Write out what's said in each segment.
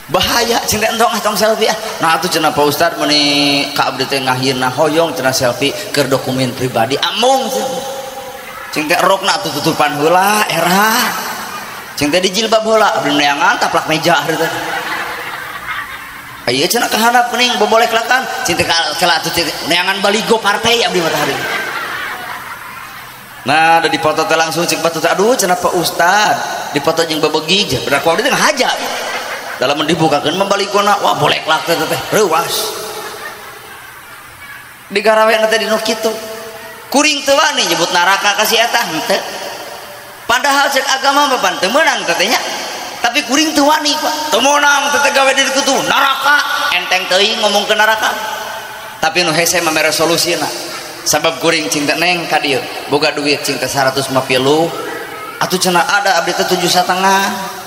Bahaya cinta entong ah tong selfie ah. Nah atuh cenah Pak Ustad meuni ka abdi teh ngahina hoyong cenah selfie keur dokumen pribadi amung. Cing teh rokna atuh tutupan heula era. Cing teh dijilbab heula abdi neangan taplak meja hari teh. Ieu cenah kahandap kuning boboleh kelakan cing teh kela atuh neangan baligo partai abdi mah hari. Nah, ada dipoto teh langsung cing batu teh aduh cenah Pak Ustad dipoto jeung bebegig bener ku abdi teh ngahaja. Dalam dibukakeun membalikona wah boleh lak teh teh reuas digarawe teh dinu kitu kuring teu wani nyebut neraka ka si eta henteu padahal cek agama mah pan teu meunang teh nya tapi kuring teu wani Pak teu meunang teh gawe di kitu neraka enteng teuing ngomong ke neraka tapi nu hese mah mere solusina sabab kuring cinta neng ka dieu boga duit cinta 150 atuh cenah ada abdi teh 7,5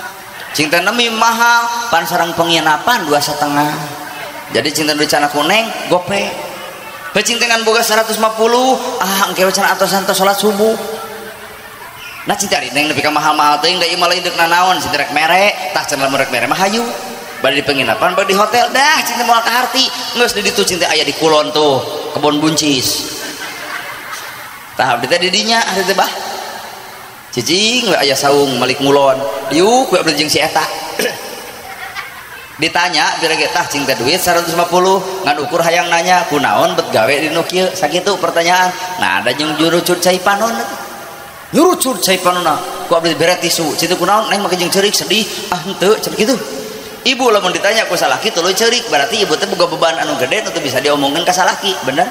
cinta nemi mahal pan sarang penginapan 2,5 jadi cinta duit cana kuneng gope cinta ngan boga 150 ah engke cenah atosan tos salat subuh nah cinta ari neng nepi ka mahal-mahal teuing da ieu mah lain deuk nanaon cinta rek mere tah cenah lamun rek mere mah hayu bade di penginapan bade di hotel dah cinta moal kaharti geus di ditu cinta aya di kulon tuh kebon buncis tah abdi teh di dinya ari teh bah cicing we aya saung malik ngulon diuk we abdi jeung si eta ditanya bila ge tah cing teh duit 150 ngan ukur hayang nanya kunaon bet gawe di nu kieu sakitu pertanyaan nah ada jeung jurucut cai panon nyurucut cai panonna ku abdi bere tisu situ kunaon neng make jeung ceurik sedih ah henteu cenah kitu ibu lamun ditanya ku salaki tuluy ceurik berarti ibu teh boga beban anu gede nu teu bisa diomongkeun ka salaki bener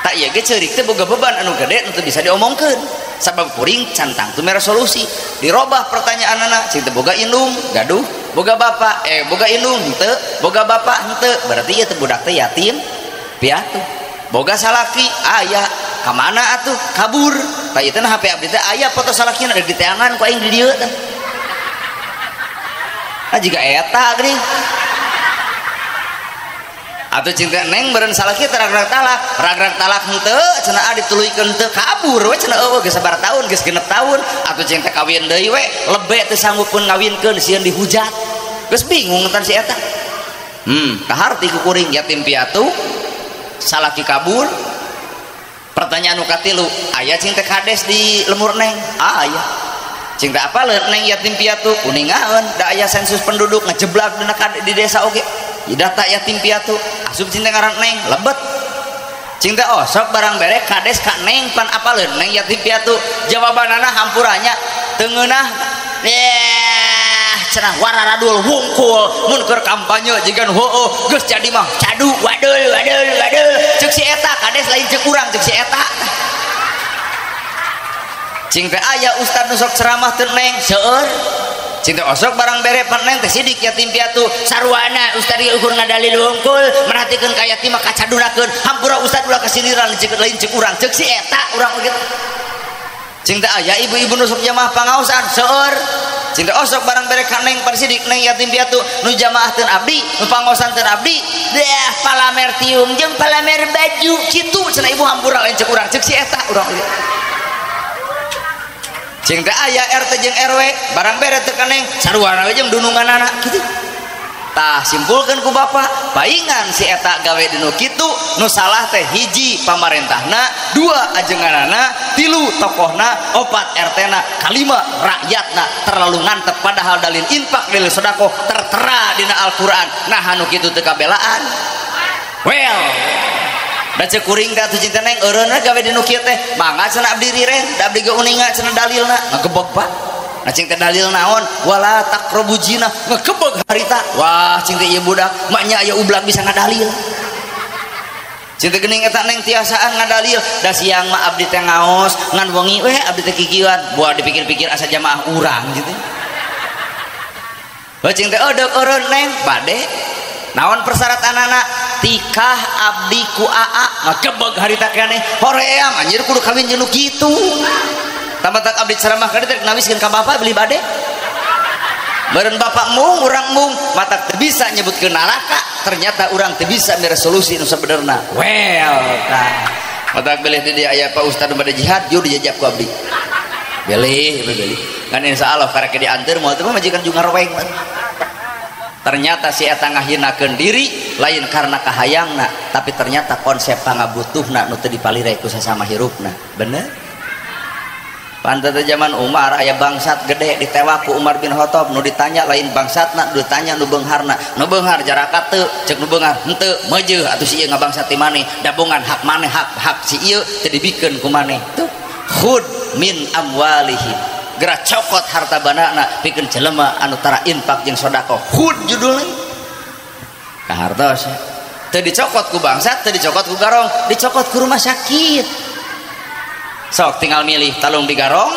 tak ieu ge ceurik teh boga beban anu gede nu teu bisa diomongkeun sabab kuring cantang tu mere solusi dirobah pertanyaanana cing teh boga indung gaduh boga bapak boga indung henteu boga bapak henteu berarti ieu teh budak teh yatim piatu boga salaki aya ka mana atuh kabur tah ieu teh HP abdi teh aya foto salakina ada di teangan ku aing di dieu teh ah jiga eta geuning atuh cinta neng beureun salaki teh ragrag talak henteu cenah dituluykeun teu kabur we cenah eueuh geus sabaraha taun geus 6 tahun atuh cinta kawin deui we lebe teu sanggupkeun ngawinkeun sieun dihujat geus bingung tan si eta kaharti ku kuring yatim piatu salaki kabur pertanyaan nu katilu aya cing teh kades di lemur neng aya cing teh apaleun neng yatim piatu uningaeun da aya sensus penduduk ngejeblak dina di desa oge data yatim piatu asup cinta ngaran neng lebet cinta osok barang bere kades ka neng pan apaleun neng yatim piatu jawabanana hampurannya teu ngeunah cenah wararadul wungkul mun keur kampanye jigan heueuh geus jadi mah cadu wadul wadul wadul ceuk si eta kades lain ceuk urang ceuk si eta cing teh aya ustad nu sok ceramah teu neng seueur cinta osok barang bere pan neng teh sidik yatim piatu sarwana ustad ieu ukur ngadalil wungkul merhatikeun ka yatim mah kacadunakeun hampura ustad ulah kasiniran lain ceuk urang ceuk si eta urang kitu cing teh aya ibu-ibu nu sok jamaah pangaosan seueur cing teh osok barang bere ka neng pan sidik neng yatim piatu nu jamaah teu abdi nu pangaosan teu abdi dah palamer tiung jeung palamer baju kitu cenah ibu hampura lain ceuk urang ceuk si eta urang kitu cing teh aya RT jeung RW barang bere teu ka neng sarua we jeung dununganana kitu tah simpulkeun ku bapak paingan si eta gawe dinu kitu nu salah teh hiji pamarentahna dua ajenganana tilu tokohna opat RT-na kalima rakyatna terlalu ngantep padahal dalil infak dalil sedekah tertera dina Al-Qur'an nah anu kitu teu kabelaan well da ceuk kuring teh atuh cinta neng eureunna gawe di nu kieu teh mangga cenah abdi riren da abdi ge uninga cenah dalilna ngagebeg Pak nah cing teh dalil naon wala taqrabu zina ngagebeg harita wah cing teh ieu budak maknya aya ublak bisa ngadalil cing teh geuning eta neng tiasaan ngadalil da siang mah abdi teh ngaos ngan wengi we abdi teh kikieuan buat dipikir-pikir asa jamaah urang gitu heuh cing teh eudeuk eureun neng bade naon persyaratanana tikah abdi ku aa ngagebeg harita keneh hoream anjir kudu kawin jeung nu kitu tambah tak abdi ceramah ka dieu nawiskeun ka bapak beli bade beureun bapak mung urang mung matak teu bisa nyebutkeun neraka ternyata urang teu bisa mere solusi nu sabenerna well tah matak bilih di dieu aya Pak Ustad nu bade jihad jur dijajab ku abdi bilih bilih kan insyaallah karek dianteur moal teh majikan juga ngaroweng. Ternyata si eta ngahinakeun diri lain karena kahayangna, tapi ternyata konsep pangabutuhna nu teu dipalire ku sasama hirupna. Bener? Pantes zaman Umar aya bangsat gede ditewak ku Umar bin Khattab, nu ditanya lain bangsatna, nu ditanya nu beungharna. Nu beunghar jaraka teu, ceuk nu beunghar henteu, meujeuh atuh si ieu ngabangsat ti maneh, dabongan hak maneh, hak si ieu teu dibikeun ku maneh. Tuh, khud min amwalihim. Geura cokot harta bandana pikeun jelema anu tara infak jeung sedekah. Khud judulna. Kahartos. Teu dicokot ku bangsat, teu dicokot ku garong, dicokot ku rumah sakit. Sok tinggal milih talung di garong,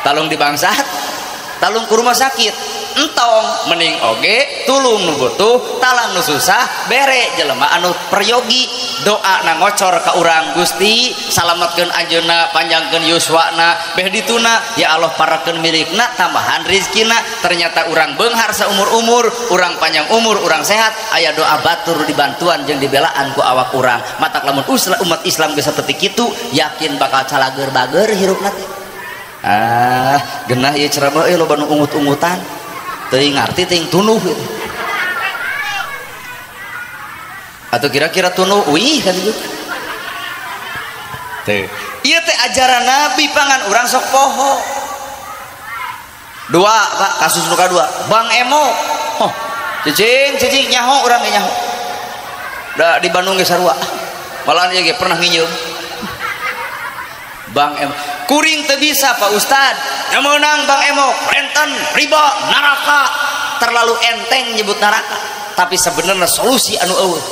talung di bangsat, talung ku rumah sakit. Entong mending oge tulung nu butuh, talang nu susah, bere jelema anu peryogi, doa na ngocor ka urang Gusti, salametkeun anjeunna, panjangkeun yuswana, beh dituna, ya Allah parakeun milikna, tambahan rizkina. Ternyata urang beunghar saumur-umur, urang panjang umur, urang sehat, aya doa batur dibantuan jeung dibelaan ku awak urang. Matak lamun umat Islam geus saperti kitu, yakin bakal calageur bager hirupna teh. Ah, genah ieu ceramah euy loba nu ungut-ungutan. Teuing ngarti teuing tunuh gitu. Atau kira-kira tunuh wih kan gitu. Teh. Ieu teh ajaran Nabi pangan urang sok poho. Dua, Pak, kasus nu kadua. Bang Emo. Oh, cicing nyaho urang ge nyaho. Da di Bandung ge sarua. Malahan ieu ge pernah nginjeum. Bang Emo. Kuring teu bisa Pak Ustad. Yang menang Bang Emo, renten, riba, neraka. Terlalu enteng nyebut neraka. Tapi sebenarnya solusi anu eueuh.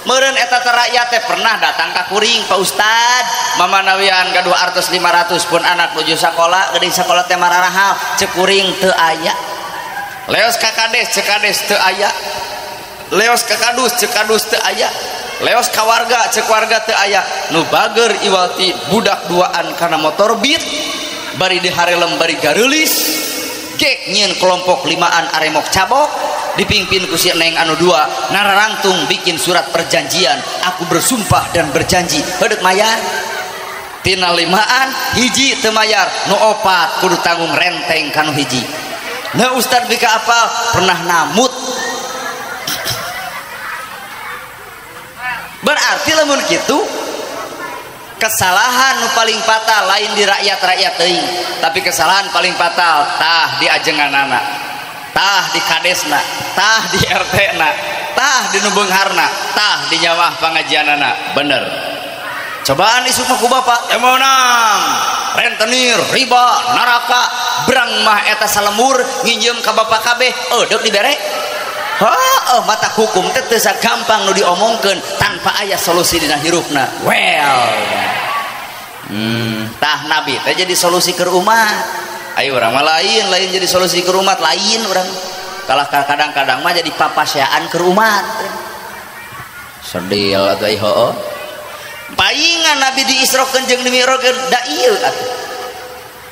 Meureun eta teh rakyat teh pernah datang ka kuring Pak Ustad, mamanawian gaduh artos 500 pun anak nuju sakola, geuning sakola teh mararahal, ceuk kuring teu aya. Leos ka kades, ceuk kades teu aya. Leos ka kadus, ceuk kadus teu aya. Leos ka warga, ceuk warga teu aya. Nu bager iwalti budak duaan kana motor beat, bari diharelem bari gareulis, gek nyieun kelompok limaan aremok cabok, dipimpin ku si neng anu dua, nararangtung bikin surat perjanjian, aku bersumpah dan berjanji, heudek mayar. Tina limaan hiji teu mayar, nu opat kudu tanggung renteng kanu hiji. Nah Ustad bika apal pernah namut. Berarti lamun kitu kesalahan nu paling fatal lain di rakyat-rakyat teuing, tapi kesalahan paling fatal tah di ajenganana, tah di kadesna, tah di RT-na, tah di nu beungharna, tah di nyawah pangajianana. Bener. Cobaan isuk mah ku bapak, menang rentenir, riba, neraka, berang mah eta salemur nginjeum ka bapak kabeh, deuk dibere. Heuh, mata hukum teh teu sagampang nu diomongkeun tanpa aya solusi dina hirupna. Well. Tah Nabi teh jadi solusi keur umat. Ayo urang mah lain jadi solusi keur umat, lain urang. Kalah kadang-kadang mah jadi papasyaan keur umat. Sedih atuh ai heueuh. Paingan Nabi diisrokeun jeung dimi'rajkeun da ieu atuh.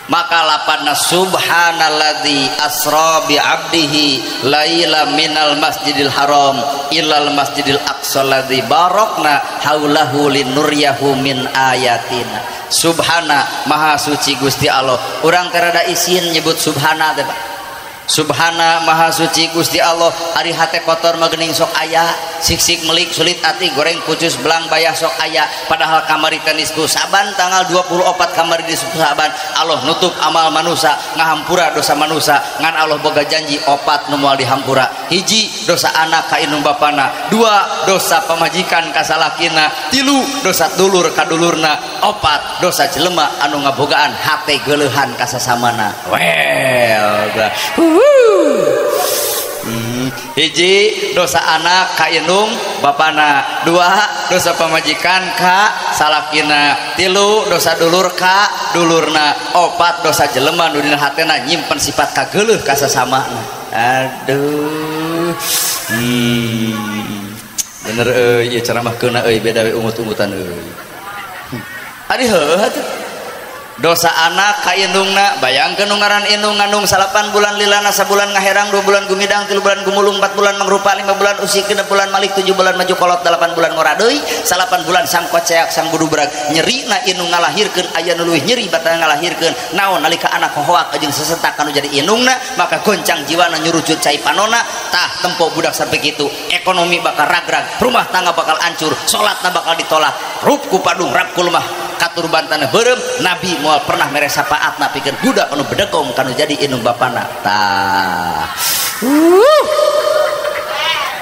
Maka lapanna subhanalladzi asra bi 'abdihi laila minal masjidil haram ilal masjidil aqsa alladzi barakna haulahu linuryahu min ayatina. Subhana, maha suci Gusti Allah. Urang teh rada isin nyebut subhana teh Pak. Subhana maha suci Gusti Allah, ari hate kotor mah geuning sok aya, sik-sik melik sulit ati goreng pucus belang bayah sok aya, padahal kamari teh nisfu Saban tanggal 24 kamari nisfu Saban Allah nutup amal manusa, ngahampura dosa manusa, ngan Allah boga janji opat nu moal dihampura. Hiji dosa anak ka indung bapana, dua dosa pamajikan ka salakina, tilu dosa dulur ka dulurna, opat dosa jelema anu ngabogaan hate geuleuhan ka sasamana. Well, hiji dosa anak ka indung bapana, dua dosa pamajikan ka salakina, tilu dosa dulur ka dulurna, opat dosa jelema nu dina hatena nyimpen sifat kageuleuh ka sasamana. Aduh, bener euy ieu ceramah keuna euy beda we ungut-ungutan euy. Ari heueuh atuh. Dosa anak ka indungna, bayangkeun nu ngaran indung ngandung 8 bulan lilana, sabulan ngaherang, 2 bulan gumidang, 3 bulan gumulung, 4 bulan mangrupa, 5 bulan usik, 6 bulan malik, 7 bulan maju kolot, 8 bulan ngora deui, 8 bulan sang koceak sang budubrag. Nyerina indung ngalahirkeun aya nu leuwih nyeri batang ngalahirkeun. Naon nalika anak hohoak jeung sesentak kanu jadi indungna, maka goncang jiwana nyurucut cai panona. Tah tempo budak sampai kitu, ekonomi bakal ragrag, rumah tangga bakal hancur, salatna bakal ditolak. Rup ku padung rap ku lemah katur bantana beureum. Nabi moal pernah mere syafaatna pikeun budak anu bedegong kanu jadi indung bapana. Tah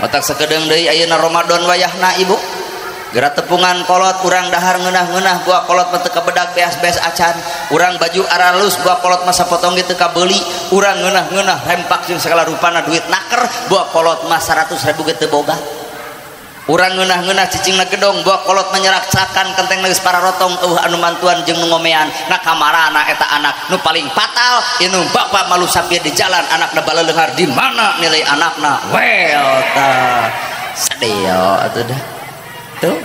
matak sakedeung deui ayeuna Ramadan wayahna ibu geura tepungan kolot urang dahar ngeunah-ngeunah buah kolot mah teu kabedag beas-beas acan, urang baju aralus buah kolot mah sapotong ge teu kabeuli, urang ngeunah-ngeunah rempak jeung sagala rupana duit naker buah kolot mah 100.000 ge teu boga. Urang ngeunah-ngeunah cicingna gedong buah kolot menyeraksakan kenteng geus pararotong eueuh anu mantuan jeung nu ngomean. Na kamarana eta anak nu paling fatal indung bapa malu sapir di jalan anakna baleleunghar di mana nilai anakna. Well tah sadeo atuh dah. Tuh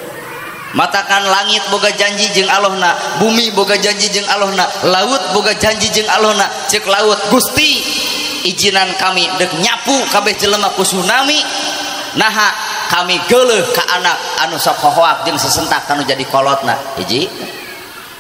matakan langit boga janji jeung Allahna, bumi boga janji jeung Allahna, laut boga janji jeung Allahna. Ceuk laut, Gusti izinan kami deuk nyapu kabeh jelema ku tsunami, naha kami geuleuh ka anak anu sok hohoak jeung sesentak kanu jadi kolotna. Hiji.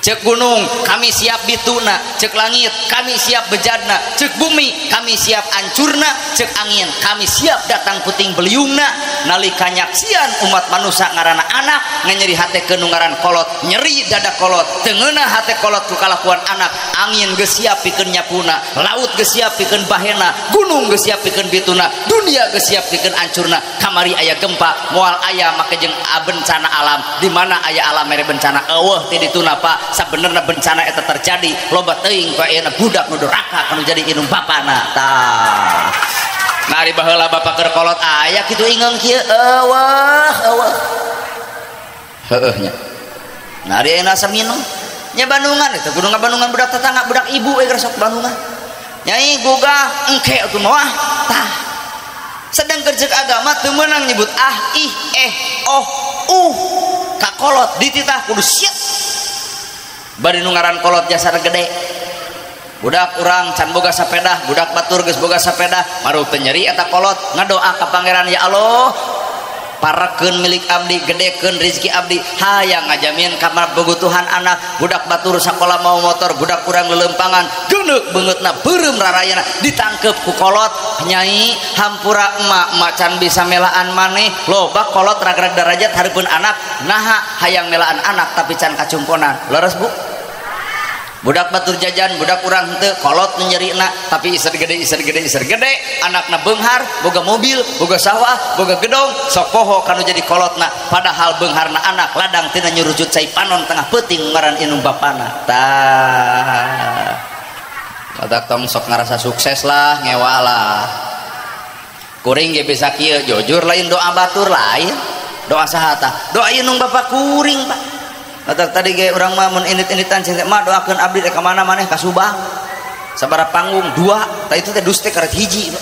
Ceuk gunung kami siap bituna, ceuk langit kami siap bejadna, ceuk bumi kami siap ancurna, ceuk angin kami siap datang puting beliungna. Nalika nyaksian umat manusia ngaranna anak nganyeri hate ke nu ngaran kolot, nyeri dada kolot, teu ngeunah hate kolot ku kalakuan anak. Angin geus siap pikeun nyapuna, laut geus siap pikeun bahena, gunung geus siap pikeun bituna, dunia geus siap pikeun ancurna. Kamari aya gempa, moal aya make jeung bencana alam. Di mana aya alam mere bencana eueuh ti dituna Pak. Sabenerna bencana eta terjadi loba teuing ku ayeuna budak nu doraka kanu jadi indung bapana. Tah nah ari baheula bapak keur kolot aya kitu ingeung kieu eueuh eueuh heueuh nya. Nah ari ayeuna asa minum nya Bandungan eta kudu ngabandungan budak tetangga budak ibu we geus sok Bandungan nyai gugah engke atuh mah. Tah sedangkeun ceuk agama teu meunang nyebut ah ih eh oh uh ka kolot dititah kudu siap. Bari nu ngaran kolot jasa gede budak urang can boga sapeda, budak batur geus boga sapeda, maru teu nyeri eta kolot ngadoa ka pangeran, ya Allah parekeun milik abdi, gedekeun rezeki abdi, hayang ngajamin ka kebutuhan anak. Budak batur sakola mau motor, budak urang leuleumpangan geuneuh beungeutna beureum rarayana ditangkep ku kolot. Nyai hampura emak, emak can bisa melaan maneh. Loba kolot ragrag darajat hareupeun anak, naha hayang melaan anak tapi can kacumponan. Leres bu? Budak batur jajan, budak urang henteu, kolot nu nyerina tapi iser gede iser gede iser gede, anakna beunghar, boga mobil, boga sawah, boga gedong, sok poho kanu jadi kolotna. Padahal beungharna anak ladang tina nyurucut cai panon tengah peuting ngaran indung bapana. Tah badak tong sok ngarasa sukses lah, ngewa lah. Kuring ge bisa kieu, jujur lain doa batur lain, doa saha tah? Doa indung bapa kuring Pak. Batak tadi ge urang mah mun indit-inditan cing teh mah doakeun abdi rek ka mana maneh ka Subang. Sabaraha panggung dua, tah itu teh dus teh karet hiji.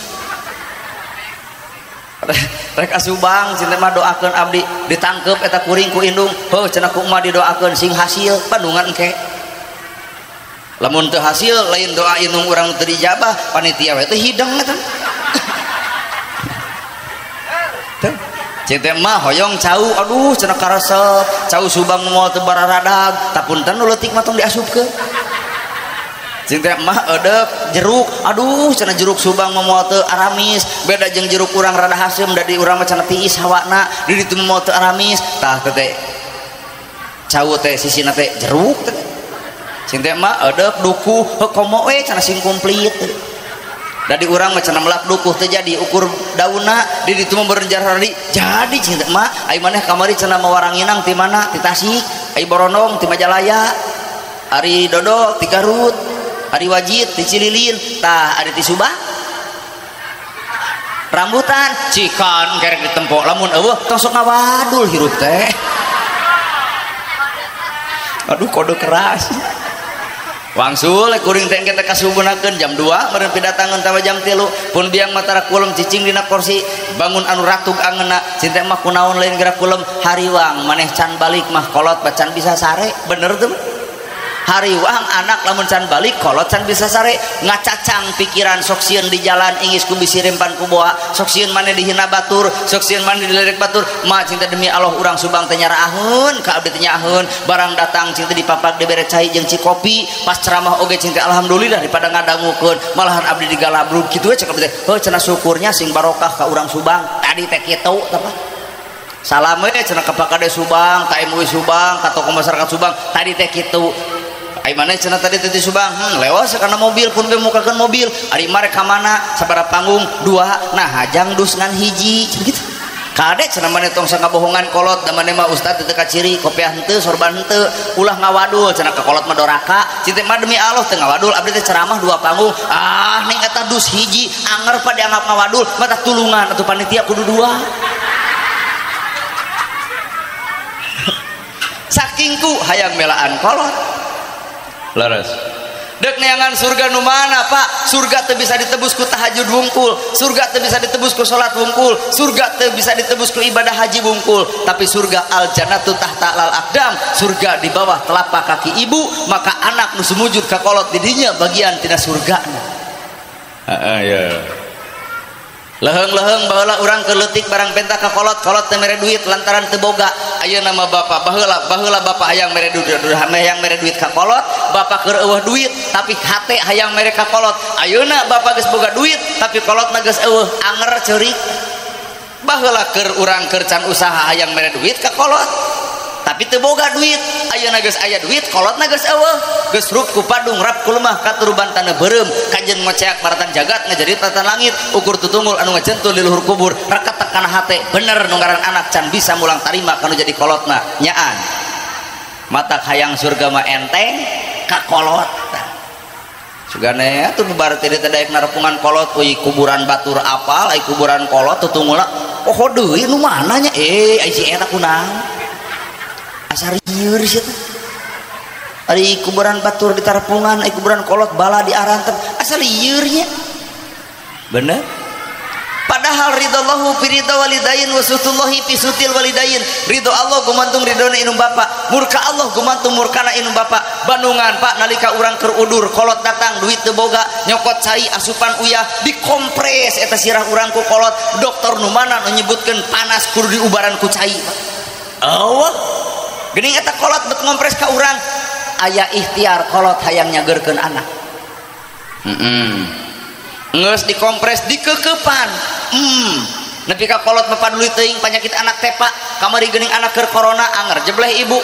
Rek ka Subang cing teh mah doakeun abdi ditangkep eta kuring ku indung, heuh cenah ku emak didoakeun sing hasil Bandungan engke. Lamun teu hasil lain doa indung urang teu dijabah, panitia we teh hideng eta. Cing teh mah hoyong cau, aduh cenah karesep, cau Subang moal teu bararadag, tapunten nu leutik mah tong diasupkeun. Cing teh mah eudeup jeruk, aduh cenah jeruk Subang mah moal teu aramis, beda jeung jeruk urang rada haseum da di urang mah cenah tiis hawana, di ditu moal teu aramis. Tah teh cau teh sisina teh jeruk teh. Cing teh mah eudeup dukuh, heuh komo we cenah sing komplit. Dari urang mah cenah melak dukuh teh jadi ukur daunna di ditu mah berenjar hari jadi cing teh mah ai maneh kamari cenah mawaranginang ti mana ti Tasik, ai Borondong ti Majalaya, ari Dodol ti Garut, ari Wajid ti Cililin, tah ari ti Subang rambutan cikan kerek ditempok lamun eueuh tong sok ngawadul hirup teh. Aduh kode keras. Wangsul kuring teh engke teh kasubunakeun jam 2 meureun pidatangeun tawa jam 3 pun biang matara kulem cicing dina kursi bangun anu ratug angeuna cing teh mah kunaon lain gerak kulem hariwang maneh can balik mah kolot bacan bisa sare bener tuh. Hariwang anak lamun can balik kolot can bisa sare ngacacang pikiran sok sieun di jalan ingis ku bisi rempan ku boa sok sieun maneh dihina batur sok sieun maneh dilerek batur ma cinta demi Allah urang Subang teh nyaraahun ka abdi teh nyaahun barang datang cinta dipapak dibere cai jeung cikopi pas ceramah oge cinta alhamdulillah daripada ngadangukeun malahan abdi digalabrug kitu we cek abdi teh heuh cenah syukurnya sing barokah ka urang Subang tadi teh kitu tah salam we cenah ka Pak Kades Subang ka MUI Subang ka tokoh masyarakat Subang tadi teh kitu. Ai mana cenah tadi teh di Subang lewas karena mobil pun we mukakeun mobil ari mah rek ka mana sabaraha panggung dua nah hajang dus ngan hiji gitu kade cenah maneh tong sangabohongan kolot da maneh mah ustad teu kaciri kopiah henteu sorban henteu ulah ngawadul cenah ka kolot mah doraka cinta mah demi Allah teu ngawadul abdi teh ceramah dua panggung ah ning eta dus hiji anger pa dianggap ngawadul mah tulungan atuh panitia kudu dua sakingku hayang melaan kolot leres dek neangan surga nu mana Pak surga teu bisa ditebus ku tahajud wungkul surga teu bisa ditebus ku salat wungkul surga teu bisa ditebus ku ibadah haji wungkul tapi surga al jannatu tahta lal aqdam surga di bawah telapak kaki ibu maka anak nu sumujud ka kolot di dinya bagian tina surgana heeh ya leheng-leheng baheula urang keur leutik barang penta ka kolot kolot teu mere duit lantaran teu boga ayeuna mah bapak baheula baheula bapak hayang mere duit hayang mere duit ka kolot bapak keur eueuh duit tapi hate hayang mere ka kolot ayeuna bapak geus boga duit tapi kolotna geus eueuh anger ceurik baheula keur urang keur can usaha hayang mere duit ka kolot tapi teu boga duit ayeuna geus aya duit kolotna geus eueuh geus rup ku padung rap ku lemah katuruban taneuh beureum kajen ngoceak baratan jagat ngajadi tatan langit ukur tutungul anu ngajentul di luhur kubur reketek kana hate bener nu ngaran anak can bisa mulang tarima kanu jadi kolotna nyaan matak hayang surga mah enteng ka kolot sugane atuh bubar teh teh daek narepungan kolot euy kuburan batur apal ai kuburan kolot tutungulna oh deui nu mana nya ai si eta kunaon asa lieur sia teh ari kuburan batur di tarpungan ari kuburan kolot bala di arantep asa lieur nya bener padahal ridallahu fi ridha walidain wa sutullahi fi sutil walidain ridho Allah gumantung ridhona indung bapa murka Allah gumantung murkana indung bapa bandungan Pak nalika urang keur udur kolot datang duit teu boga nyokot cai asupan uyah dikompres eta sirah urang ku kolot dokter nu mana nu nyebutkeun panas kudu diubaran ku cai Allah geuning eta kolot bet ngompres ka urang aya ikhtiar kolot hayang nyageurkeun anak geus dikompres dikekepan nepi ka kolot mah paduli teuing panyakit anak teh Pak kamari geuning anak keur corona anger jebleh ibu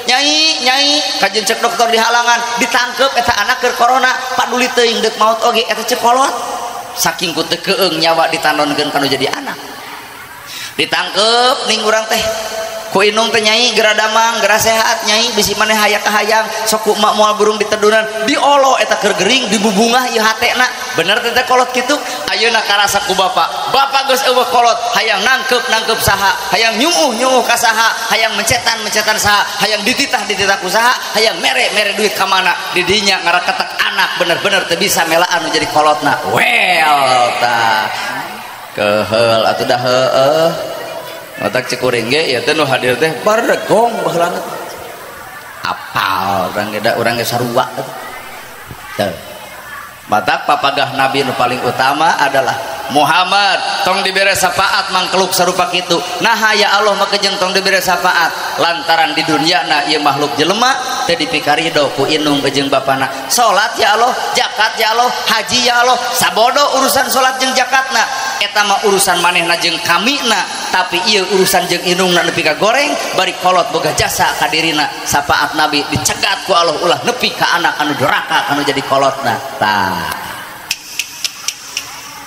nyai nyai kajen cek dokter di halangan ditangkep eta anak keur corona paduli teuing deuk maot oge eta cek kolot saking ku teu keung nyawa ditanonkeun kanu jadi anak ditangkep ning urang teh ku inung teh nyai geura damang geura sehat nyai bisi maneh hayang kahayang sok ku emak moal burung ditedunan diolo eta keur gering dibubungah ieu hatena bener teh kolot kitu ayeuna karasa ku bapak bapak geus eueuh kolot hayang nangkep nangkep saha hayang nyuuh nyuuh ka saha hayang mencetan mencetan saha hayang dititah dititah ku saha hayang mere mere duit ka mana di dinya ngareketek anak bener-bener teu bisa melaan nu jadi kolotna well tah keheul atuh dah heueuh otak cekuring ge ya teh nu hadir teh baregong baheulana apal urang ge da urang ge sarua teh matak papagah nabi nu paling utama adalah Muhammad tong dibere syafaat mangkeluk sarupa kitu nah ya Allah maka jeung tong dibere syafaat lantaran di dunyana ieu makhluk jelema teu dipikarido ku indung jeung bapana salat ya Allah zakat ya Allah haji ya Allah sabodo urusan salat jeung zakatna eta mah urusan manehna jeung kamina tapi ieu urusan jeung indungna nepi ka goreng bari kolot boga jasa ka dirina syafaat nabi dicegat ku Allah ulah nepi ka anak anu doraka anu jadi kolotna tah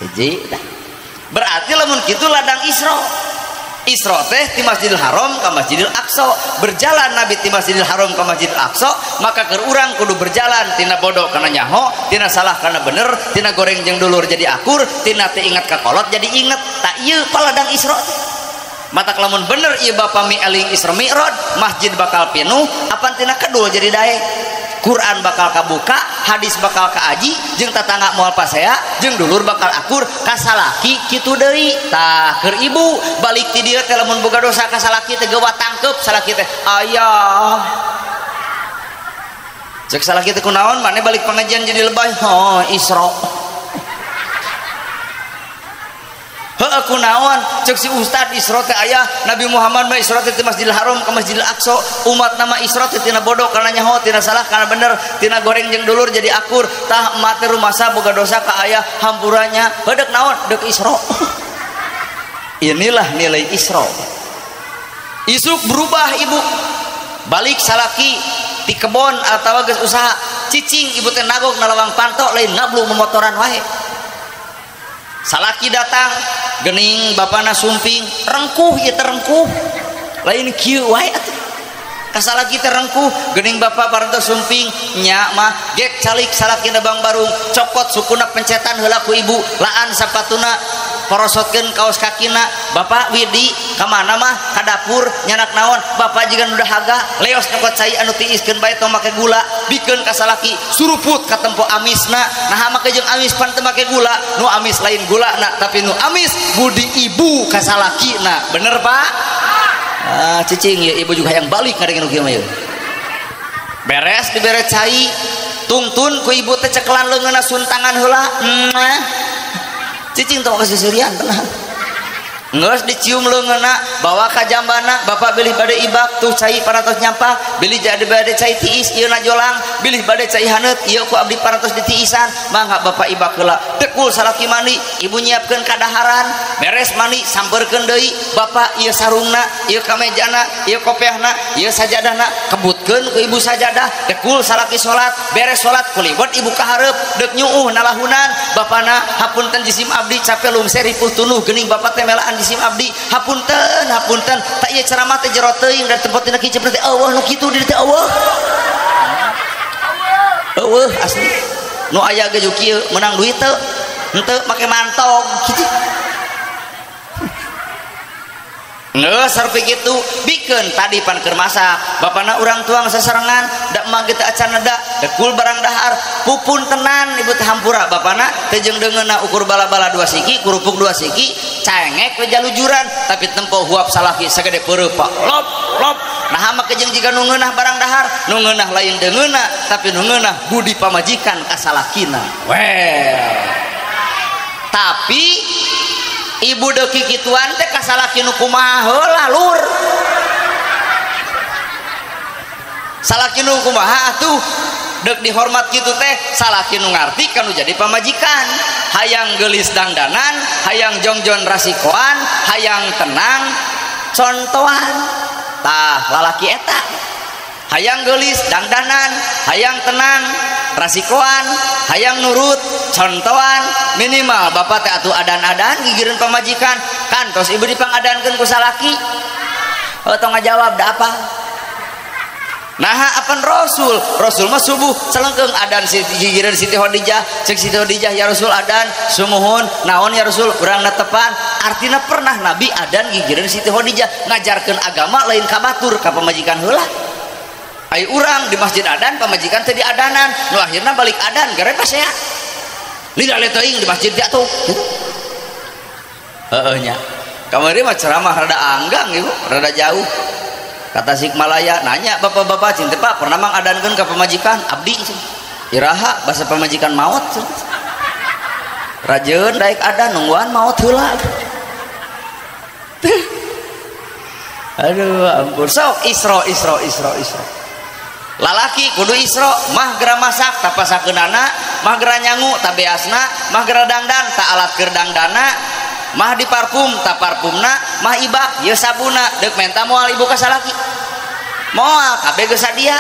hiji berarti lamun kitu ladang Isra Isra teh di Masjidil Haram ke Masjidil Aqsa berjalan Nabi di Masjidil Haram ke Masjidil Aqsa maka keur urang kudu berjalan tina bodoh kana nyaho tina salah kana bener tina goreng jeung dulur jadi akur tina teu inget ka kolot jadi inget tak ieu ladang Isra teh matak lamun bener ieu bapa mi eling Isra Mi'raj masjid bakal pinuh apan tina kedul jadi daek Quran bakal kabuka, hadis bakal kaaji, jeung tatangga moal pasea, jeung dulur bakal akur, kasalaki kitu deui. Tah keur ibu balik ti dieu teh lamun boga dosa ka salaki teh gewa tangkep salaki teh ayah. Cek salah kita kunaon maneh balik pengajian jadi lebay. Oh, Isra. Heuh kunaon cek si ustad Isra teh aya Nabi Muhammad mah Isra teh ti Masjidil Haram ka Masjidil Aqsa, umat nama Isra teh tina bodoh kana nyaho, tina salah kana bener, tina goreng jeung dulur jadi akur. Tah emak teh rumasa boga dosa ka aya hampuranya. Heuh deuk naon? Deuk Isra. Inilah nilai Isra. Isuk berubah ibu. Balik salaki di kebon atau geus usaha cicing ibu teh nagog nalawang panto lain ngablu memotoran wae. Salaki datang gening bapana sumping rengkuh ieu teh rengkuh lain kieu wae atuh. Kasalaki teh rengkuh gening bapak parantos sumping nya mah gek calik salaki nebang barung cokot sukuna pencetan heula ku ibu laan sapatuna porosotkeun kaos kakina bapak widi ka mana mah ka dapur nyanak naon bapak jiga nu dahaga leos nyokot cai anu tiiskeun bae tong make gula bikeun ka salaki suruput ka tempo amisna naha make jeung amis pan teu make gula nu amis lain gulana tapi nu amis budi ibu ka salakina. Bener Pak? Ah cicing ya ibu juga hayang balik ngadengin nu kieu mah ieu. Beres dibere cai tungtun ku ibu teh cekelan leungeunna suntangan heula. Cicing tong kaseserian tenang. Geus dicium leungeunna bawa ka jambana bapak bilih bade ibak tuh cai parantos nyampah bilih jadi bade cai tiis ieu na jolang bilih bade cai haneut ieu ku abdi parantos ditiisan mangga bapak ibak heula tekul salaki mandi ibu nyiapkeun kadaharan beres mandi sampeurkeun deui bapak ieu sarungna ieu kamejana ieu kopiahna ieu sajadahna kebutkeun ku ibu sajadah tekul salaki salat beres salat kuliwat ibu ka hareup deuk nyuuh nalahunan bapana hapunten jisim abdi capek lungser ripuh tunuh geuning bapak teh melaan jisim abdi hapunten hapunten tak ieu ceramah teh jero teuing da tempat tina kieu teh eueuh nu kitu di teh eueuh eueuh asli nu aya ge kieu menang duit teu henteu make mantog kitu geus sarpi kitu bikeun tadi pan keur masak bapana urang tuang sasarengan da emak ge teu acan neda dekul barang dahar pupun tenan ibu teh hampura bapana teh jeung deungeunna ukur bala-bala dua siki kerupuk dua siki cengek we jalujuran tapi tempo huap salaki sagede peureup Pak lop lop nah make jeung jiga nu ngeunah barang dahar nu ngeunah lain deungeunna tapi nu ngeunah budi pamajikan ka salakina we. Tapi ibu deuki kituan teh ka salaki nu kumaha heula lur salaki nu kumaha atuh deuk dihormat kitu teh salaki nu ngarti kanu jadi pamajikan hayang geulis dangdanan hayang jongjon rasikoan hayang tenang contohan tah lalaki eta hayang geulis dangdanan hayang tenang rasikoan hayang nurut contohan minimal bapak teh atuh adan-adan gigireun pamajikan kantos ibu dipangadankeun ku salaki oh tong ngajawab da apa naha apan rasul rasul mah subuh celengkeung adan gigireun Siti Khadijah cek Siti Khadijah ya Rasul adan sumuhun naon ya Rasul urang netepan artina pernah nabi adan gigireun Siti Khadijah ngajarkeun agama lain ka batur ka pamajikan heula. Ai urang di masjid adan pamajikan teh diadanan nu akhirna balik adan gare pasea lila teuing di masjid teh atuh gitu. Heueuh nya kamari mah ceramah rada anggang ibu rada jauh ka Tasikmalaya nanya bapak-bapak cinta Pak pernah mang adankeun ka pamajikan abdi iraha basa pamajikan maot rajeun daek adan nungguan maot heula. Aduh ampun sok Isra Isra Isra Isra lalaki kudu Isra mah geura masak tapasakeunana mah geura nyangu tabeasna mah geura dangdan ta alat keur dangdana mah diparfum ta parfumna mah ibak ieu sabuna deuk menta moal ibu ka salaki moal kabeh geus sadia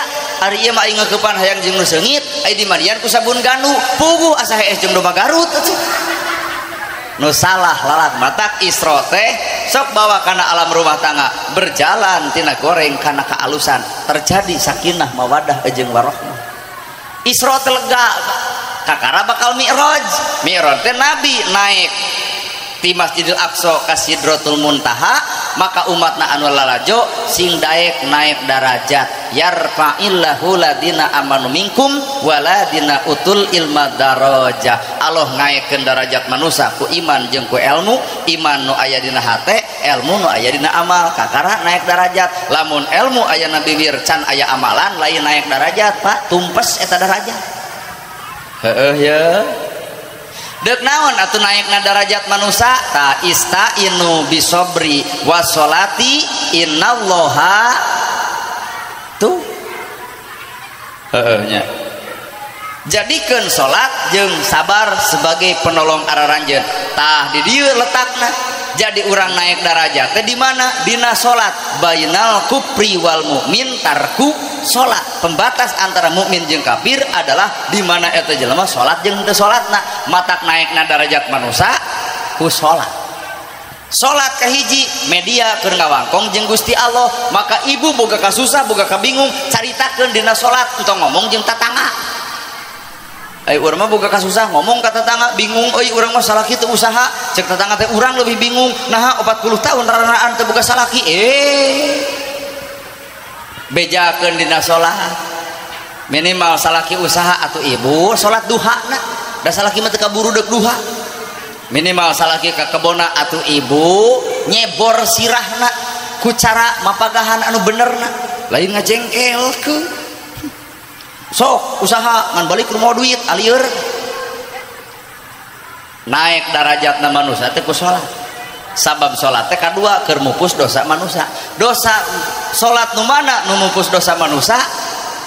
ari ieu mah aing ngeukepan hayang jeung nu seungit ai dimandian ku sabun gandu puguh asa hees jeung domba Garut atuh nu salah lalat matak Isra teh sok bawa kana alam rumah tangga berjalan tina goreng kana kaalusan terjadi sakinah mawadah jeung warohmah. Isra teh lega kakara bakal mi'raj mi'raj teh nabi naik di Masjidil Aqsa ka Sidratul Muntaha Maka umatna anu lalajo sing daek naik darajat. Yarfa'illahu ladina amanu minkum waladina utul ilma darajah. Allah ngaekkeun darajat manusia ku iman jeung ku ilmu. Iman nu aya dina hate, ilmu nu aya dina amal, kakara naik darajat. Lamun ilmu aya na bibir can aya amalan, lain naik darajat Pak, tumpes eta darajat. Heeh ya. Dek naon atuh naikna darajat manusia? Ta istainu bisobri wasolati innallaha tuh. Heeh nya. Jadikeun salat jeung sabar sebagai penolong araranjeun. Tah di dieu letakna. Jadi urang naik darajat teh di mana? Dina salat. Bainal kufri wal mukmin tarku salat. Pembatas antara mukmin jeung kafir adalah di mana eta jelema salat jeung teu salatna. Matak naikna darajat manusia ku salat. Salat kahiji media keur ngawangkong jeung Gusti Allah. Maka ibu boga kasusah, boga kabingung, caritakeun dina salat entong ngomong jeung tatangga. Ai urang mah boga kasusah ngomong ka tetangga bingung, euy urang mah salaki teu usaha, cek tetangga teh urang lebih bingung, naha 40 tahun raranaan teu boga salaki. Bejakeun dina salat. Minimal salaki usaha atuh ibu salat duha na. Da salaki mah teu kaburu deuk duha. Minimal salaki ka kebona atuh ibu nyebor sirahna ku cara mapagahan anu benerna, lain ngajengkelkeun. Sok usaha ngan balik rumah duit alieur. Naik darajatna manusia teh ku salat. Sabab salat teh kadua keur mupus dosa manusia. Dosa salat nu mana nu mupus dosa manusia?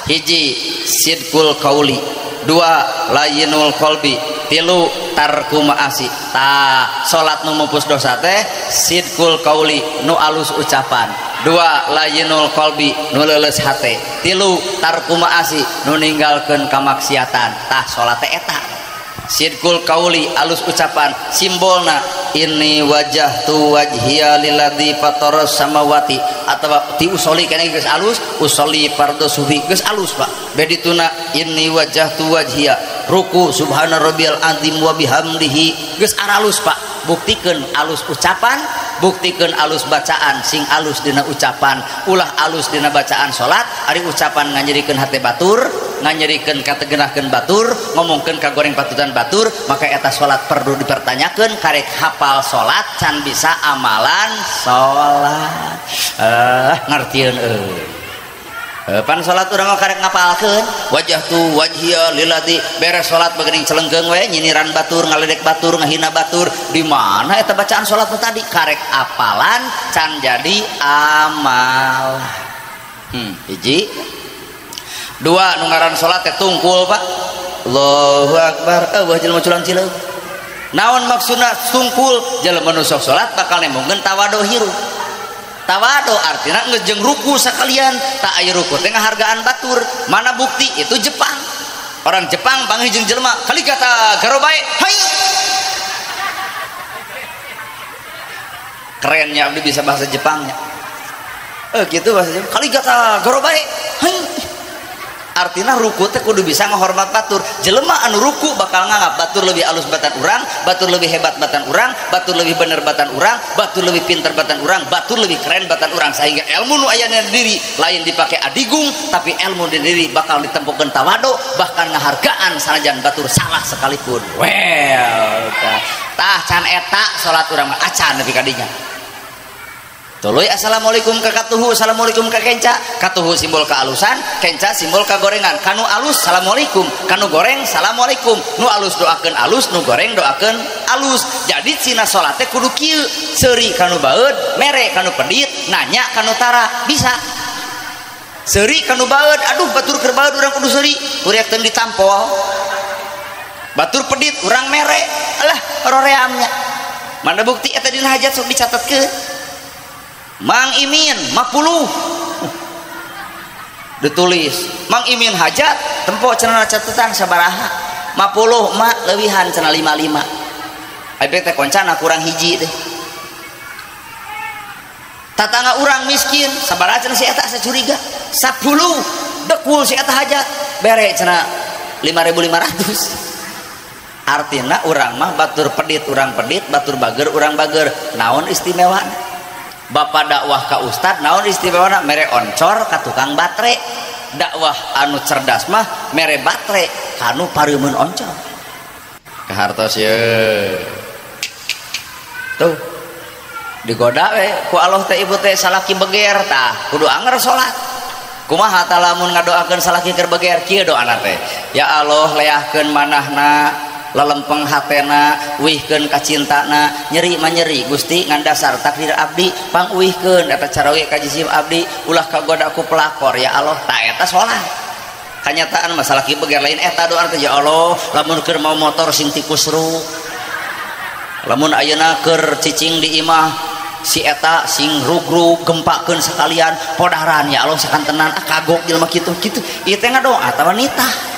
Hiji sidqul qauli, dua layinul qalbi, tilu tarku ma'asi. Tah salat nu mupus dosa teh sidqul qauli nu alus ucapan, dua layinul qalbi nu leuleus hate, tilu tarku ma'asi nu ninggalkeun kamaksiatan. Tah salat teh eta sidqul qauli alus ucapan, simbolna inni wajjahtu wajhiya lilladzi fataras samawati atawa ti usoli kana geus alus, usoli fardhu subhi geus alus Pak. Bedituna inni wajjahtu wajhiya ruku subhana rabbiyal azim wa bihamdihi geus aralus Pak. Buktikeun alus ucapan, buktikeun alus bacaan, sing alus dina ucapan, ulah alus dina bacaan salat, ari ucapan nganyerikeun hate batur, nganyerikeun kategenahkeun batur, ngomongkeun kagoreng patutan batur, maka eta salat perlu dipertanyakeun. Karek hafal salat can bisa amalan salat. Ngartieun euy. Pan salat urang mah karek ngapalkeun wajjahtu wajhiya lilladzi, beres salat bageuning celengkeung we nyiniran batur, ngaledek batur, ngahina batur. Di mana eta bacaan salat nu tadi? Karek apalan can jadi amal. Hiji. Dua nu ngaran salat teh tungkul Pak. Allahu akbar. Eueuh jelema culang cileung. Naon maksudna tungkul? Jelema nu sok salat bakal nembongkeun tawadu hirup. Tawadu artinya ngejeng ruku sekalian, tak aya ruku teh ngahargaan batur. Mana bukti? Itu Jepang. Orang Jepang panggih jeung jelema kali kata garobae hai. Kerennya abdi bisa bahasa Jepangnya. Gitu bahasa Jepang. Kali kata garobae hai. Artinya ruku teh kudu bisa ngahormat batur. Jelema anu ruku bakal nganggap batur lebih alus batan urang, batur lebih hebat batan urang, batur lebih bener batan urang, batur lebih pinter batan urang, batur lebih keren batan urang. Sehingga ilmu nu aya dina diri lain dipake adigung, tapi ilmu di diri bakal ditempukeun tawadu, bahkan ngahargaan sanajan batur salah sekalipun. Well, tah can eta salat urang mah acan nepi ka dinya. Tuluy assalamualaikum ka katuhu, assalamualaikum ka kenca. Katuhu simbol kealusan, kenca simbol kagorengan. Kanu alus assalamualaikum, kanu goreng assalamualaikum. Nu alus doakeun alus, nu goreng doakeun alus. Jadi cina salat teh kudu kieu, seuri kanu baeud, mere kanu pedit, nanya kanu tara. Bisa. Seuri kanu baeud, aduh batur keur baeud urang kudu seuri, kuriak teu ditampol. Batur pedit urang mere, alah roreamnya. Mana bukti eta dina hajat sok dicatetkeun. Mang Imin 50 ditulis Mang Imin hajat tempo cenah catatan sabaraha 50 mak leuwihan cenah 55 ai teh koncana kurang hiji teh. Tatangga urang miskin sabaraha cenah si eta asa curiga 10 dekul si eta hajat bere cenah 5500. Artina urang mah batur pedit urang pedit, batur bager urang bager. Naon istimewana? Bapak dakwah ka ustad naon istimewana mere oncor ka tukang batre. Dakwah anu cerdas mah mere batre kanu pareumeun oncor. Kahartos ye. Tuh digoda we ku Allah teh ibu teh salaki beger tah kudu anger salat. Kumaha tah lamun ngadoakeun salaki keur beger kieu doana teh. Ya Allah leahkeun manahna lelempeng hatena uihkeun kacintana nyeri mah nyeri Gusti ngan dasar takdir abdi panguihkeun eta caroge ka jisim abdi ulah kagoda ku pelakor ya Allah ta eta salat. Kanyataan masalah kieu beger lain eta doa teh ya Allah lamun keur mau motor sing tikus ruk lamun ayeuna keur cicing di imah si eta sing rug-rug gempakeun sekalian podaran ya Allah sakantenan ah kagok jelema kitu kitu ieu teh ngadoa atawa nitah.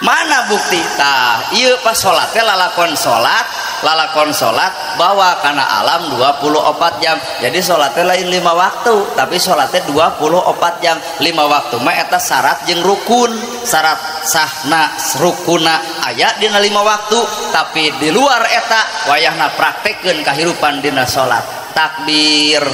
Mana bukti tah ieu pas salat teh lalakon salat bawa kana alam 24 jam. Jadi salat teh lain 5 waktu tapi salat teh 24 jam. 5 waktu mah eta syarat jeung rukun, syarat sahna rukuna aya dina 5 waktu, tapi di luar eta wayahna praktekeun kahirupan dina salat. Takbir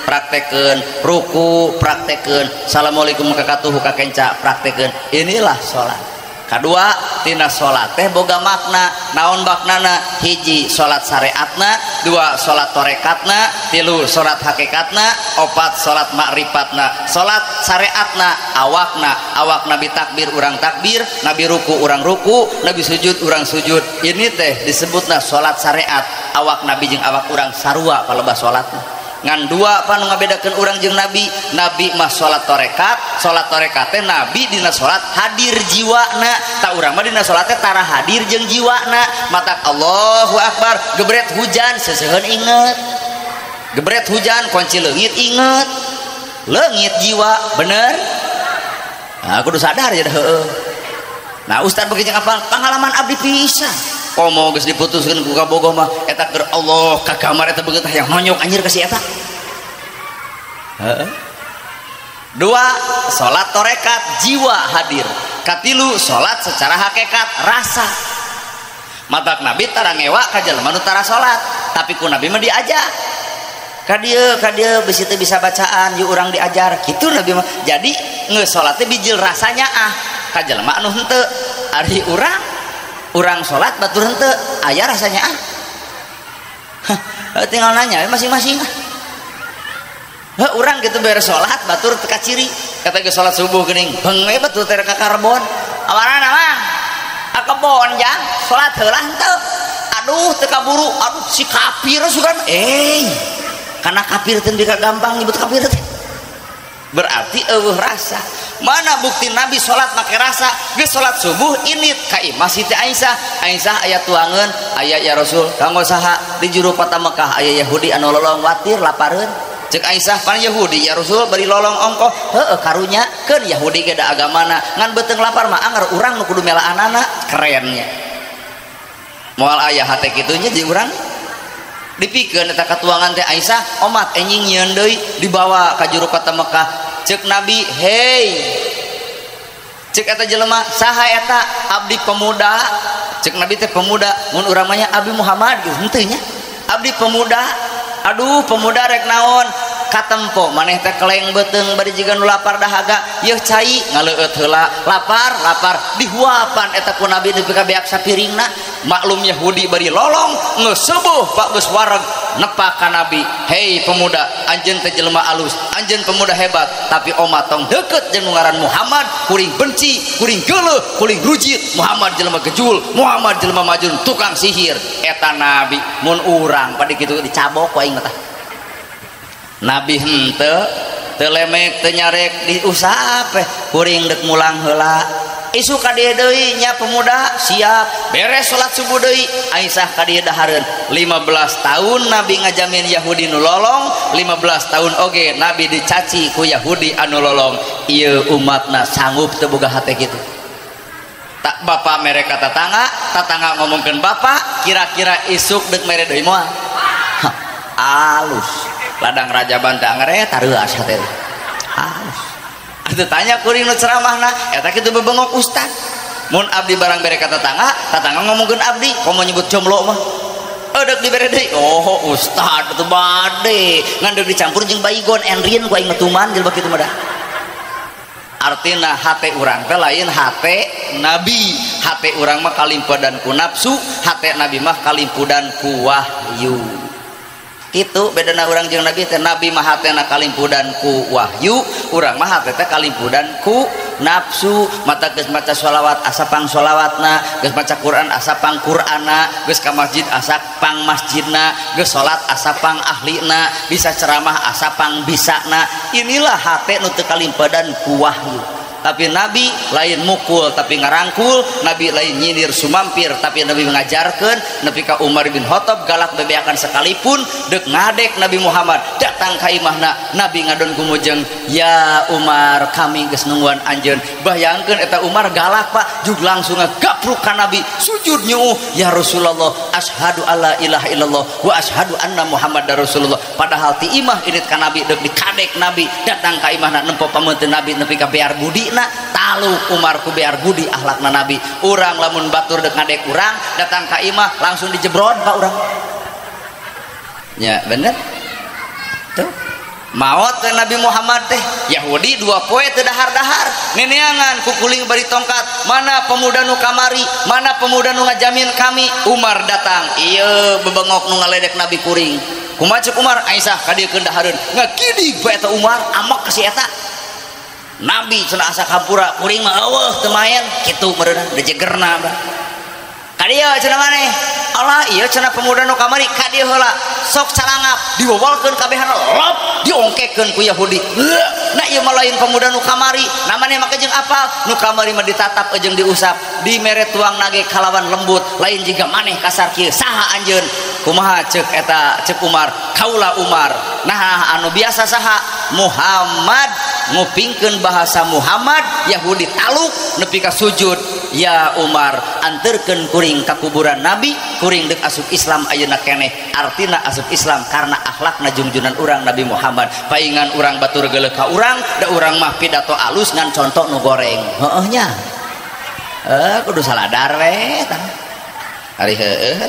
praktekeun, ruku praktekeun, assalamualaikum kakatuhu kakenca praktekeun. Inilah salat. Kadua tina salat teh boga makna. Naon maknana? Hiji salat syariatna, dua salat torekatna, tilu salat hakikatna, opat salat makrifatna. Salat syariatna awakna, awak nabi takbir urang takbir, nabi ruku urang ruku, nabi sujud urang sujud. Ini teh disebutna salat syariat. Awak nabi jeung awak urang sarua palebah salatna. Ngan dua apa nu ngabedakeun urang jeung nabi? Nabi mah salat torekat, salat torekat teh nabi dina salat hadir jiwana, ta urang mah dina salat teh tara hadir jeung jiwana. Matak Allahu akbar, gebret hujan seseuheun inget. Gebret hujan kunci leungit inget. Leungit jiwa, bener? Nah, kudu sadar ya heueuh. Nah, ustaz begitu apal pengalaman abdi pisan. Komo geus diputuskeun ku kabogoh mah eta keur Allah ka kamar eta beungeut hayang nonyok anjir ka si eta. Heeh. Dua, salat torekat jiwa hadir. Katilu, salat secara hakikat rasa. Matak nabi tara ngewa ka jelema nu tara salat, tapi ku nabi mah diajar. Ka dieu bisi teu bisa bacaan, yuk urang diajar. Kitu nabi mah. Jadi geus salat teh bijil rasanya ah ka jelema anu henteu. Ari urang sholat batur henteu aya rasanya ah. Hah, tinggal nanya masing-masing ah. Heh, urang gitu beres sholat batur teu kaciri kata ge sholat subuh geuning beung we batur teh ka karbon awarana mah ka kebon jang sholat heula henteu aduh teu kaburu aduh si kafir sugan karena kafir teh gampang nyebut kafir teh berarti eueuh rasa. Mana bukti nabi salat make rasa? Geus salat subuh init ka imah Siti Aisyah. Aisyah aya tuangeun, aya ya Rasul, kanggo saha di juru kota Mekah aya Yahudi anu lolong watir lapareun. Cek Aisyah pan Yahudi ya Rasul bari lolong ongkoh. Heueuh karunya keun Yahudi ge da agamana. Ngan beuteung lapar mah anger urang nu kudu melaanana kerennya. Moal aya hate kitu nya jeung urang. Dipikeun eta katuangan teh Aisyah omat enjing nyieun deui dibawa ka juru kota Mekah. Cek nabi, hei cek eta jelema saha eta abdi pemuda. Cek nabi teh pemuda mun urang mah nya abdi Muhammad gitu henteu nya abdi pemuda. Aduh pemuda rek naon katempo maneh teh keleng beuteung bari jiga nu lapar dahaga yeuh cai ngaleueut heula lapar lapar dihuapan eta ku nabi nepi ka beak sapiringna. Maklum Yahudi bari lolong geus subuh pak geus wareg nepak ka nabi, hei pemuda anjeun teh jelema alus anjeun pemuda hebat tapi oma tong deukeut jeung nu ngaran Muhammad kuring benci kuring geuleuh kuring rujit Muhammad jelema gejul Muhammad jelema majun tukang sihir. Eta nabi mun urang pada kitu dicabok ku aing mah tah. Nabi henteu teu lemek teu nyarek diusap kuring deuk mulang heula isu ka dieu deui nya pemuda siap beres salat subuh deui Aisyah ka dieu dahareun. 15 tahun nabi ngajamin Yahudi nu lolong, 15 tahun oge nabi dicaci ku Yahudi anu lolong. Ieu umatna sanggup teu boga hate kitu. Tak bapak mere ka tatangga, tatangga ngomongkeun bapak, kira-kira isuk deuk mere deui moal. Alus ladang raja bantah ngere tareuas hate alus. Atuh tanya kuring nu ceramahna eta kitu bebengok ustad. Mun abdi barang bere ka tetangga, tetangga ngomongkeun abdi, komo nyebut jomblo mah. Deuk dibere deui. Oh, ustad teu bade. Ngan deuk dicampur jeung baygon enrin ku aing ngetuman jelema kitu mah dah. Artina hate urang teh lain hate nabi. Hate urang mah kalimpudan ku nafsu, hate nabi mah kalimpudan ku wahyu. Kitu bedana urang jeung nabi teh, nabi mah hatena kalimpudan ku wahyu, urang mah hate teh kalimpudan ku nafsu. Mata geus maca sholawat asa pang sholawatna, geus maca Quran asa pang Qur'anna, geus ka masjid asa pang masjidna, geus salat asa pang ahlina, bisa ceramah asa pang bisana. Inilah hate nu teu kalimpudan ku wahyu. Tapi nabi lain mukul tapi ngarangkul, nabi lain nyindir sumampir tapi nabi mengajarkan. Nepi ka Umar bin Khattab galak bebeakan sekalipun dek ngadek Nabi Muhammad datang ka imahna, nabi ngadon kumujeng, ya Umar kami geus nungguan anjeun. Bayangkeun eta Umar galak pak, jug langsung ngagapruk ka nabi, sujud nyuuh, ya Rasulullah asyhadu alla ilaha illallah wa asyhadu anna Muhammadar Rasulullah. Padahal ti imah indit ka nabi dek dikadek nabi, datang ka imahna nempo pameunteun nabi nepi ka bear budi. Nah, taluk Umar ku bear budi akhlakna nabi. Urang lamun batur dek ngadek urang datang ka imah langsung dijebrod pak urang. Ya bener tuh maot ke Nabi Muhammad teh. Yahudi dua poe teu dahar-dahar neneangan kukuling bari tongkat, mana pemuda nu kamari, mana pemuda nu ngajamin kami. Umar datang, ieu bebengok nu ngaledek Nabi kuring. Kumaha ceuk Umar? Aisyah ka dieu keun dahareun. Ngagidig bae eta Umar, amak ka si eta. Nabi cenah asa kampura kuring mah eueuh teu maen kitu meureunna dejegerna bah. Ka dieu cenah maneh? Allah ieu cenah pemuda nu kamari ka dieu heula sok calangap diwawalkeun kabehana lop diongkekeun ku Yahudi. Nah ieu mah lain pemuda nu kamari, na maneh make jeung apal nu kamari mah ditatap jeung diusap dimere tuang nage kalawan lembut lain jiga maneh kasar kieu saha anjeun. Kumaha ceuk eta ceuk Umar? Kaula Umar. Nah anu biasa saha? Muhammad. Ngupingkeun bahasa Muhammad, Yahudi taluk nepi ka sujud, ya Umar anterkeun kuring ka kuburan Nabi, kuring deuk asup Islam ayeuna keneh. Artina asup Islam karena akhlakna jungjunan urang Nabi Muhammad. Paingan urang batur geuleuh ka urang, da urang mah pidato alus ngan contoh nu goreng. Heueuh nya. Kudu saladar we tah. Ari heueuh.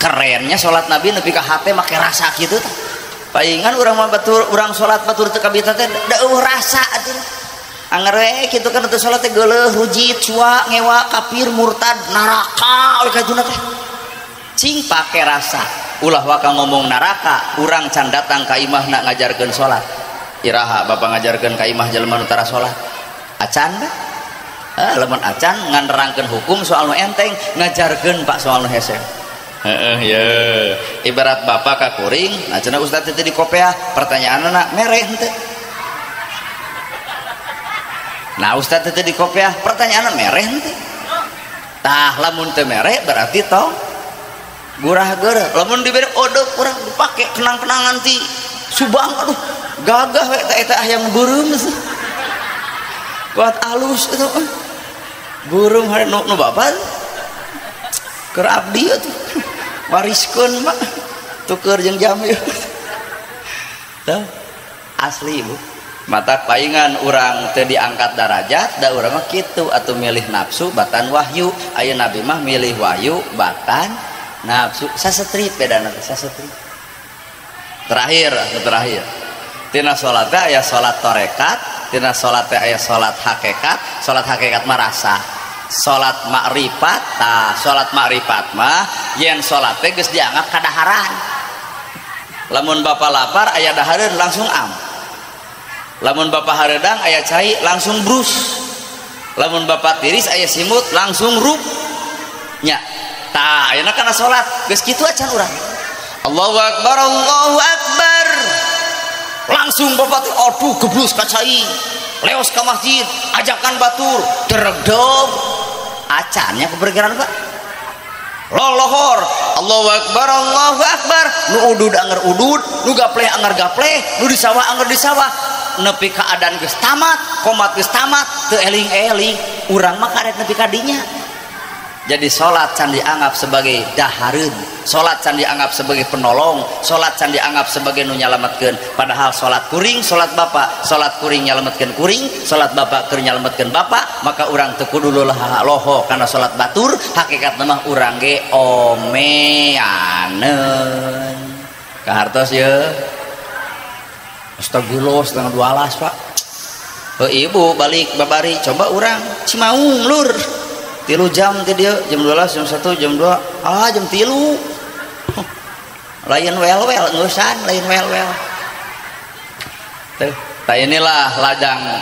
Kerennya salat Nabi nepi ka hate make rasa kitu tah. Paingan urang mah batur urang salat batur teu kabita teh da eueuh rasa atuh. Anger we kitu kan teu salat teh geuleuh rujit cua ngewa kafir murtad neraka we katuna teh. Cing pake rasa. Ulah waka ngomong neraka, urang can datang ka imahna ngajarkeun salat. Iraha bapak ngajarkeun ka imah jelema nu tara salat. Acan teh? Lamun acan ngan nerangkeun hukum soal nu enteng, ngajarkeun pak soal nu hese. Heeh ye. Ibarat bapak ka kuring, nah cenah ustaz teh di kopeah, pertanyaanna mere henteu. Nah ustaz teh di kopeah, pertanyaanna mere henteu. Tah lamun teu mere berarti tong gurah geureuh. Lamun dibere odok urang dipake kenang-kenangan ti Subang, aduh gagah we eta eta hayang beureum. Kuat alus eta beureum hari nu bapak keur abdi atuh. Wariskeun mah tuker jeung jam ieu. Tah asli Bu. Mata paingan urang teu diangkat darajat da urang mah kitu atuh milih nafsu batan wahyu. Aya nabi mah milih wahyu batan nafsu. Sasetri bedana teh sasetri. Terakhir terakhir. Tina salat teh aya salat tarekat, tina salat teh aya salat hakikat, salat hakikat mah rasa. Salat makrifat, tah salat makrifat mah yen salat teh geus dianggap kadaharan. Lamun bapa lapar aya dahareun langsung am. Lamun bapa hareudang aya cai langsung brus. Lamun bapa tiris aya simut langsung rup. Nya. Tah ayeuna kana salat geus kitu acan urang. Allahu akbar, Allahu akbar. Langsung bapak teh aduh geblus ka cai. Leos ka masjid, ajakan batur, deregdog. Acannya kebergeran Pak. Lolohor, Allahu akbar, Allahu akbar. Nu udud anger udud, nu gapleh anger gapleh, nu di sawah anger di sawah. Nepi keadaan geus tamat, komat geus tamat, teu eling-eling. Urang mah karet nepi ka dinya. Jadi salat can dianggap sebagai dahareun, salat can dianggap sebagai penolong, salat can dianggap sebagai nu nyalametkeun. Padahal salat kuring, salat bapak, salat kuring nyalametkeun kuring, salat bapak keur nyalametkeun bapak, maka urang teu kudu loho kana salat batur, hakikatna mah urang ge omeaneun. Kahartos ye. Astagfirullah 11:30 Pak. Heuh ibu balik babari coba urang Cimaung lur. 3 jam ti dieu, jam 12, jam 1, jam 2, ah jam 3. Lain wel-wel ngeusan, lain wel-wel. Teh, tah inilah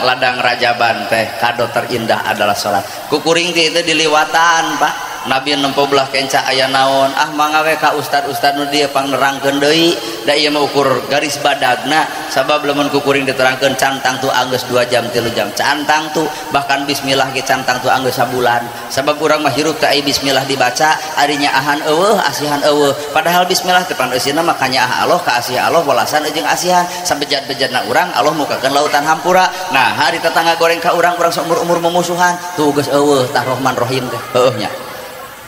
ladang Rajaban teh, kado terindah adalah salat. Kukuring teh itu diliwatan, Pak. Nabi nempo belah kenca aya naon, ah mangga we ka ustad-ustad nu dieu pangnerangkeun deui, da ieu mah ukur garis badagna, sabab lamun kukuring diterangkeun cantang tu anggeus 2 jam 3 jam, cantang tu bahkan bismillah ge cantang tu anggeus sabulan. Sabab urang mah hirup teh bismillah dibaca, ari nyaahan eueuh, asihan eueuh. Padahal bismillah teh pan eusina mah kanyaah Allah, ka asih Allah, walasan jeung asihan. Sabejat-bejatna urang Allah mukakeun lautan hampura. Nah, hari tetangga goreng ka urang, urang saumur-umur memusuhan, tuh geus eueuh tah Rahman Rahim teh. Heueuh nya.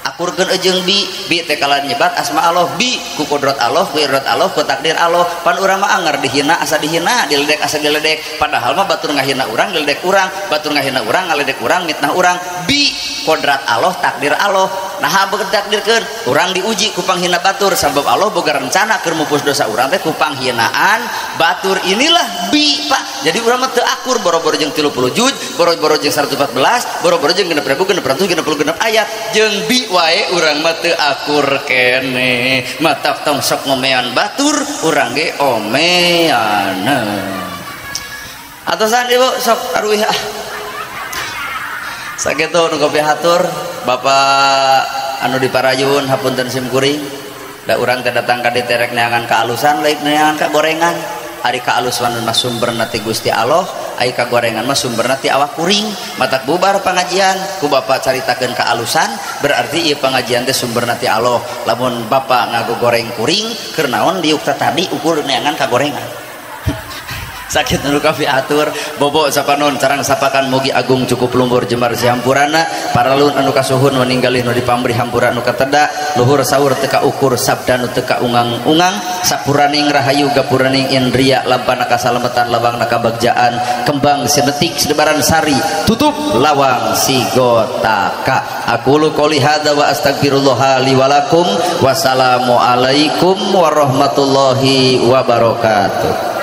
Akurkeun jeung bi, bi teh kalah nyebat asma Allah, bi ku kodrat Allah, ku iradot Allah, ku takdir Allah. Pan urang mah anger dihina asa dihina, diledek asa diledek. Padahal mah batur ngahina urang, diledek urang, batur ngahina urang, ngaledek urang, mitnah urang. Bi kodrat Allah, takdir Allah. Nah, beuk takdirkeun, urang diuji ku panghina batur sabab Allah boga rencana keur mupus dosa urang teh ku panghinaan batur. Inilah bi, Pak. Jadi urang mah teu akur boro-boro jeung 30 juz, boro-boro jeung 114, boro-boro jeung 6666 ayat, jeung bi wae urang mah teu akur kene. Matak tong sok ngomean batur, urang ge omeaneun. Atosan ibu sok aruih ah. Sakitu nu kopi hatur Bapak anu diparayun hapunten sim kuring. Da urang teh datang ka dieu rek neangan kaalusan, lain neangan ka gorengan. Ari kaalusan mah sumberna ti Gusti Allah, ari kagorengan mah sumberna ti awak kuring. Matak bubar pangajian ku bapak caritakeun kaalusan, berarti ieu pangajian teh sumberna ti Allah. Lamun bapak ngagogoreng kuring, keur naon diuk tadi ukur neangan kagorengan. Sakit nu kafi atur bobo sapanon carang sapakan mugi agung cukup lumbur jembar sihampurana paralun anu kasuhun meninggalih nu dipamrih hampura nu kateda luhur saur teu kaukur sabda nu teu kaungang-ungang sapuraning rahayu gapuraning indria lampana kasalametan lawangna kabagjaan kembang sedetik sedebaran sari tutup lawang sigotaka. Aqulu qouli hadza wa astagfirullah li wa lakum. Wassalamualaikum warahmatullahi wabarakatuh.